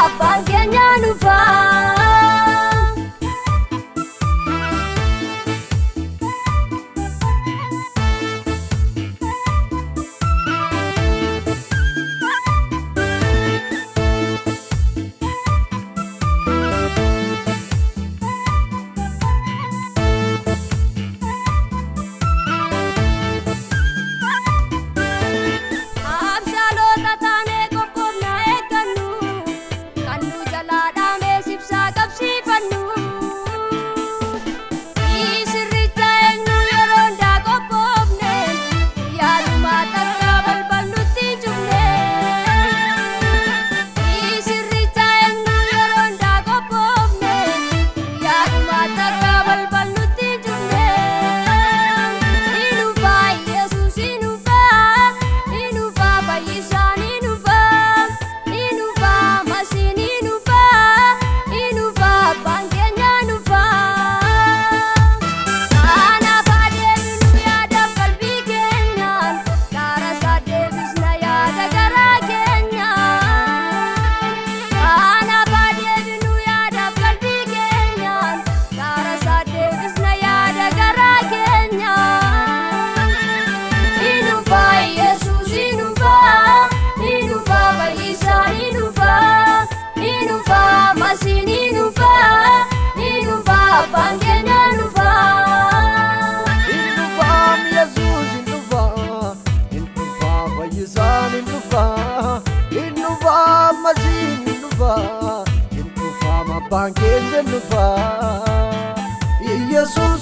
Abbaan keenya nufa. Abshaalota taanee qophoofna eeggannu, kan nu jalaa dhaamee sibsaa qabsiifannu. Sirricha eenyu yeroo hundaa qophoofne, yaaduma takka balbal nutti hin cufne. Sirricha eenyu yeroo hundaa qophoofne, yaaduma takka balbal nutti hin cufne. Ni dhufa Yesuus ni dhufa, ni dhufa fayyisaan ni dhufa, ni dhufa masiin ni dhufa, ni dhufa abbaan keenya dhufa. Kanaaf adeemnu yaadaaf qalbii keenyaan, karaa isaa deebisna yaada garaa keenyaan. Kanaaf adeemnu yaadaaf qalbii keenyaan, karaa isaa deebisna yaada garaa keenyaan. Ni dhufa Yesuus ni dhufa, ni dhufa fayyisaan ni dhufa, ni dhufa masiin ni dhufa, ni dhufa abbaan keenya dhufa. Hin dhufaam Yesuus hin dhufaa, hin dhufaa fayyisaan hin dhufaa, hin dhufaa masiin hin dhufaa, hin dhufaam abbaan keenya hin dhufaa. Yesuus